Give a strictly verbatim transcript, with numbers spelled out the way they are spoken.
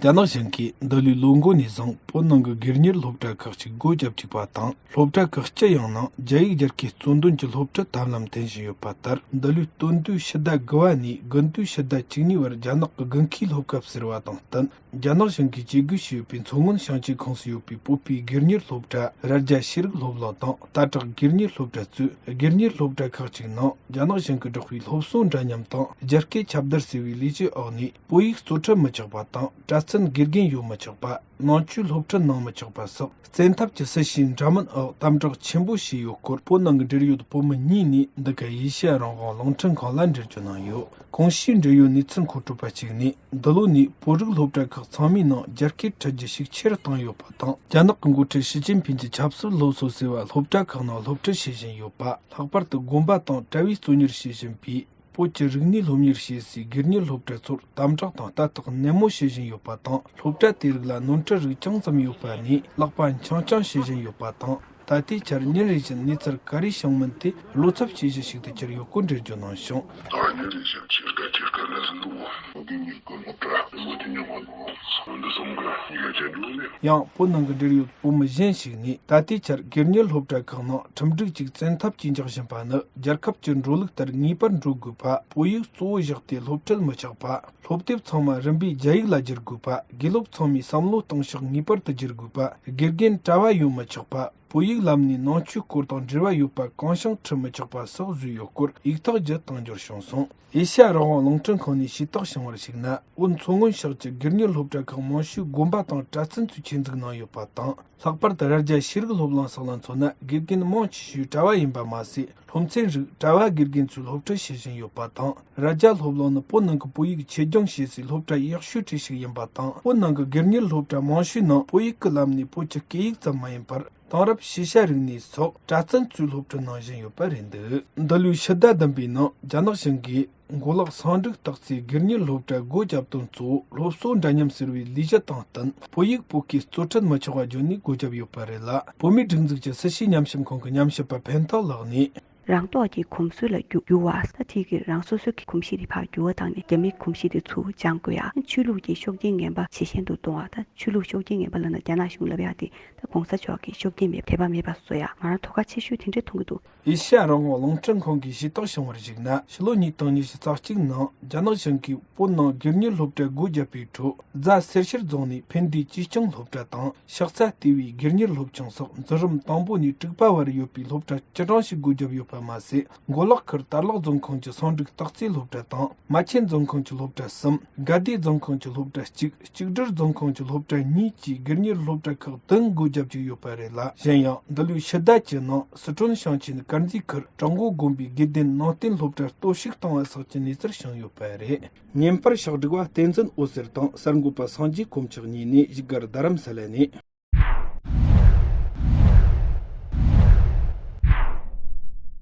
རྒྱ་ནག་གཞུང་གིས་འདི་ལོའི་ལོ་འགོ་ནས་བཟུང་བོད་ནང་གི་སྒེར་གཉེར་སློབ་གྲྭ་ཁག་ཅིག་སྒོ་བརྒྱབ་བཅུག་པ་དང་། སློབ་གྲྭ་ཁག་སྤྱི་ཡོངས་ནང་རྒྱ་ཡིག་སྦྱར་མཁས་གཙོ་འདོན་གྱི་སློབ་ཁྲིད་ཐབས་ལམ་འཐེན་བཞིན་ཡོད་པ་ལྟར། འདི་ལོའི་སྟོན་དུས་ཕྱི་ཟླ་དགུ་བ་ནས་དགུན་དུས་ཕྱི་ཟླ་བཅུ་གཉིས་བར་རྒྱ་ནག་གི་དགུན་ཁའི་སློབ་སྐབས་ཟེར་བ་དང་བསྟུན། རྒྱ་ནག་གཞུང་གིས་བཅོས་སྒོ་བྱས་ཡོད་པའི་མཚོ་སྔོན་ཞིང་ཆེན་ཁོངས་སུ་ཡོད་པའི་བོད་པའི་སྒེར་གཉེར་སློབ་གྲྭ་རྭ་རྒྱ་ཤེས་རིག་སློབ་གླིང་དང་། སྟག་བྲག་སྒེར་གཉེར་སློབ་གྲྭ་གཙོས་སྒེར་གཉེར་སློབ་གྲྭ་ཁག་ཅིག་ནང་རྒྱ་ནག་གཞུང་གིས་བསྒྲགས་པའི་སློབ་གསོ་འདྲ་མཉམ་དང་རྒྱ་སྐད་ཁྱབ་བརྡལ་ཟེར་བའི་ལས་གཞིའི་འོག་ནས་བོད་ཡིག་གཙོ་ཁྲིད་མི་ཆོག་པ་དང་། གྲྭ་བཙུན་དགེ་རྒན་ཡོད་མི་ཆོག་པ། ནང་ཆོས་སློབ་ཁྲིད་གནང་མི་ཆོག་པ་སོགས་བཙན་ཐབས་ཀྱིས་སྲིད་བྱུས་འདྲ་མིན་འོག་དམ་དྲག་ཆེན་པོ་བྱས་ཡོད་སྐོར། བོད་ནང་གི་འབྲེལ་ཡོད་བོད་མི་གཉིས་ནས་འདི་ག་ཨེ་ཤེ་ཡ་རང་དབང་རླུང་འཕྲིན་ཁང་ལ་འགྲེལ་བརྗོད་གནང་ཡོད། གོང་ཞུས་འབྲེལ་ཡོད་གནས་ཚུལ་མཁོ་སྤྲོད་པ་གཅིག་ནས། འདི་ལོ་ནས་བོད་རིགས་སློབ་གྲྭ་ཁག་ཚང་མའི་ནང་རྒྱ་སྐད་ཁྲིད་རྒྱུ་ཤུགས་ཆེ་རུ་བཏང་ཡོད་པ་དང་། རྒྱ་ནག་གི་འགོ་ཁྲིད་ཞི་ཅིན་ཕིན་གྱི་ཆབ་སྲིད་སློབ་གསོ་ཟེར་བ་སློབ་གྲྭ་ཁག་ནང་སློབ་ཁྲིད་བྱེད་བཞིན་ཡོད་པ། ལྷག་པར་དུ་དགོན་པ་དང་གྲྭ་བས་གཙོ་གཉེར་བྱེད་བཞིན་པའི་བོད་ཀྱི་རིག་གནས་སློབ་གཉེར་བྱེད་སའི་སྒེར་གཉེར་སློབ་གྲྭ་ཚོར་དམ་དྲག་དང་ལྟ་རྟོག་ནན་མོ་བྱེད་བཞིན་ཡོད་པ་དང་། སློབ་གྲྭ་དེ་རིགས་ལ་ནོར་འཁྲུལ་རིགས་ཅུང་ཙམ་ཡོད་པ་ནས་ལག་པ་འཆང་འཆང་བྱེད་བཞིན་ཡོད་པ་དང་། ད་ལྟའི་ཆར་ཉིན་རེ་བཞིན་གནས་ཚུལ་ག་རེ་བྱུང་མིན་དེ་བློ་འཚབ་བྱེད་གཞི་ཞིག་ཏུ་གྱུར་ཡོད་སྐོར་འགྲེལ་བརྗོད་གནང་བྱུང་། ད་ཉིན་རེ་བཞིན་ཆེ་དཀའ་ཆེ་དཀའ་ལས་འདུག་སྐུ་ཉིད་ཀྱི་སློབ་གྲྭ་མི་དེ་ཉོ་མ་འདུག་འདི་གསུམ་གྱི་ཉོ་ཆ་འདུག་ནས། ཡང་བོད་ནང་གི་འབྲེལ་ཡོད་བོད་མི་གཞན་ཞིག་ནས། ད་ལྟའི་ཆར་སྒེར་གཉེར་སློབ་གྲྭ་ཁག་ནང་ཁྲིམས་སྒྲིག་ཅིག་བཙན་ཐབས་ཀྱིས་འཇགས་བཞིན་པ་ནི། རྒྱལ་ཁབ་ཀྱི་འགྲོ་ལུགས་ལྟར་ངེས་པར་འགྲོ་དགོས་པ། བོད་ཡིག་གཙོ་བོ་བཞག་སྟེ་སློབ་ཁྲིད་མི་ཆོག་པ། སློབ་དེབ་ཚང་མ་རིམ་པས་རྒྱ་ཡིག་ལ་བསྒྱུར་དགོས་པ། དགེ་སློབ་ཚང་མས་བསམ་བློ་གཏོང་ཕྱོགས་ངེས་པར་དུ་བསྒྱུར་དགོས་པ། དགེ་རྒན་གྲྭ་བ་ཡོད་མི་ཆོག་པ། བོད་ཡིག་ལམ་ནས་ནང་ཆོས་སྐོར་དང་འབྲེལ་བ་ཡོད་པ་གང་བྱུང་ཁྲིད་མི་ཆོག་པ་སོགས་བཟོས་ཡོད་སྐོར་ཡིག་ཐག་བརྒྱུད་གཏམ་བརྗོད་བྱུང་སོང་། ཨེ་ཤ་ཡ་རང་དབང་རླུང་འཕྲིན་ཁང་ནས་ཤེས་རྟོགས་བྱུང་བར་གཞིགས་ན། བོད་མཚོ་སྔོན་ཤག་གི་སྒེར་གཉེར་སློབ་གྲྭ་ཁག་མང་ཤོས་དགོན་པ་དང་གྲྭ་བཙུན་ཚོས་ཆེད་འཛུགས་གནང་ཡོད་པ་དང་། ལྷག་པར་དུ་རྭ་རྒྱ་ཤེས་རིག་སློབ་གླིང་སོགས་ལ་མཚོན་ན། དགེ་རྒན་མང་ཆེ་ཤོས་གྲྭ་བ་ཡིན་པ་མ་ཟད། སློབ་ཚན་རིགས་གྲྭ་བ་དགེ་རྒན་ཚོས་སློབ་ཁྲིད་བྱེད་བཞིན་ཡོད་པ་དང་། རྭ་རྒྱ་སློབ་གླིང་ནི་བོད་ནང་གི་བོད་ཡིག་ཆེད་སྦྱོང་བྱེད་སའི་སློབ་གྲྭ་ཡག་ཤོས་གྲས་ཤིག་ཡིན་པ་དང་། བོད་ནང་གི་སྒེར་གཉེར་སློབ་གྲྭ་མང་ཤོས་ནང་བོད་ཡིག་གི་ལམ་ནས་བོད་ཀྱི་སྐད་ཡིག་ཙམ་མ་ཡིན་པར། དེང་རབས་ཤེས་བྱ་རིག་གནས་སོགས་གྲྭ་བཙུན་ཚོས་སློབ་ཁྲིད་གནང་བཞིན་ཡོད་པ་རེད་འདུག་འདི་ལོའི་ཕྱི་ཟླ་བདུན་པའི་ནང་རྒྱ་ནག་གཞུང་གིས་མགོ་ལོག་སང་འབྲུག་སྟག་རྩེའི་སྒེར་གཉེར་སློབ་གྲྭ་སྒོ་བརྒྱབ་དོན་གཙོ་བོ་སློབ་གསོ་འདྲ་མཉམ་ཟེར་བའི་ལས་གཞི་དང་བསྟུན། བོད་ཡིག་བོད་སྐད་གཙོ་ཁྲིད་མི་ཆོག་པ་བརྗོད་ནས་སྒོ་བརྒྱབ་ཡོད་པ་རེད་ལ། བོད་མིའི་སྒྲིག་འཛུགས་ཀྱི་སྲིད་བྱུས་ཉམས་ཞིབ་ཁང་གི་ཉམས་ཞིབ་པ་ཕན་ཐོགས་ལགས་ནས། རང་རྟོགས་ཀྱིས་གོམས་སྲོལ་ལ་འགྱུར་འགྱུར་བ། ས་ཐིག་གིས་རང་སོ་སོའི་གོམས་གཤིས་དེ་ཕར་འགྱུར་བ་བཏང་ནས་རྒྱ་མིའི་གོམས་གཤིས་དེ་ཚུར་སྦྱང་དགོས་ཡ། ཆོས་ལུགས་ཀྱི་ཤུགས་རྐྱེན་ངན་པ་ཇེ་ཞན་དུ་གཏོང་བ། ད་ཆོས་ལུགས་ཤུགས་རྐྱེན་ངན་པ་ལབ་ན་རྒྱ་ནག་གཞུང་ལབ་ཡ་དེ་ད་གོང་ས་མཆོག་གི་ཤུགས་རྐྱེན་མེད་དད་པ་མེད་པ་བཟོ་ཡ། ང་རང་དོ་ཁ་ཆེ་ཤོས་དེ་འདྲས་མཐོང་གི་འདུག་ཨེ་ཤ་ཡ་རང་དབང་རླུང་འཕྲིན་ཁང་གིས་ཤེས་རྟོགས་བྱུང་བར་གཞིགས་ན། ཕྱི་ལོ་ཉིས་སྟོང་ཉི་ཤུ་རྩ་གཅིག་ནང་རྒྱ་ནག་གཞུང་གིས་བོད་ནང་སྒེར་གཉེར་སློབ་གྲྭ་སྒོ་བརྒྱབ་པའི་ཁྲོད། རྫ་སེར་ཤུལ་རྫོང་ནས་ཕན་བདེ་བཅས་སྐྱོང་སློབ་གྲྭ་དང་། ཤག་ཚ་ལྟེ་བའི་སྒེར་གཉེར་སློབ་ཆུང་སོགས་འཛིན་རིམ་དང་པོ་ནས་དྲུག་པ་བར་ཡོད་པའི་སློབ་གྲྭ་བཅུ་གྲངས་ཤིག་སྒོ་བརྒྱབ་ཡོད་པ་མ་ཟད། མགོ་ལོག་ཁུལ་དར་ལག་རྫོང་ཁོངས་ཀྱི་སང་འབྲུག་སྟག་རྩེའི་སློབ་གྲྭ་དང་། རྨ་ཆེན་རྫོང་ཁོངས་ཀྱི་སློབ་གྲྭ་གསུམ། དགའ་བདེ་རྫོང་ཁོངས་ཀྱི་སློབ་གྲྭ་གཅིག་གཅིག་སྒྲིལ་རྫོང་ཁོངས་ཀྱི་སློབ་གྲྭ་གཉིས་བཅས་སྒེར་གཉེར་སློབ་གྲྭ་ཁག་བདུན་སྒོ་བརྒྱབ་བཅུག་ཡོད་པ་རེད་ལ། གཞན་ཡང་འདི་ལོའི་ཕྱི་ཟླ་བཅུ་ནང་སི་ཁྲོན་ཞིང་ཆེན་དཀར་མཛེས་ཁུལ་བྲག་མགོ་དགོན་པའི་དགེ་ལྡན་ནང་བསྟན་སློབ་གྲྭར་གཏོར་བཤིག་བཏང་བ་སོགས་ཀྱི་གནས་ཚུལ་བྱུང་ཡོད་པ་རེད། བརྙན་པར་ཕྱག་སྒྲིག་པ་བསྟན་འཛིན་འོད་ཟེར་དང་གསར་འགོད་པ་སངས་རྒྱས་དཀོན་མཆོག་གཉིས་ནས་བཞུགས་སྒར་རྡ་རམ་ས་ལ་ནས།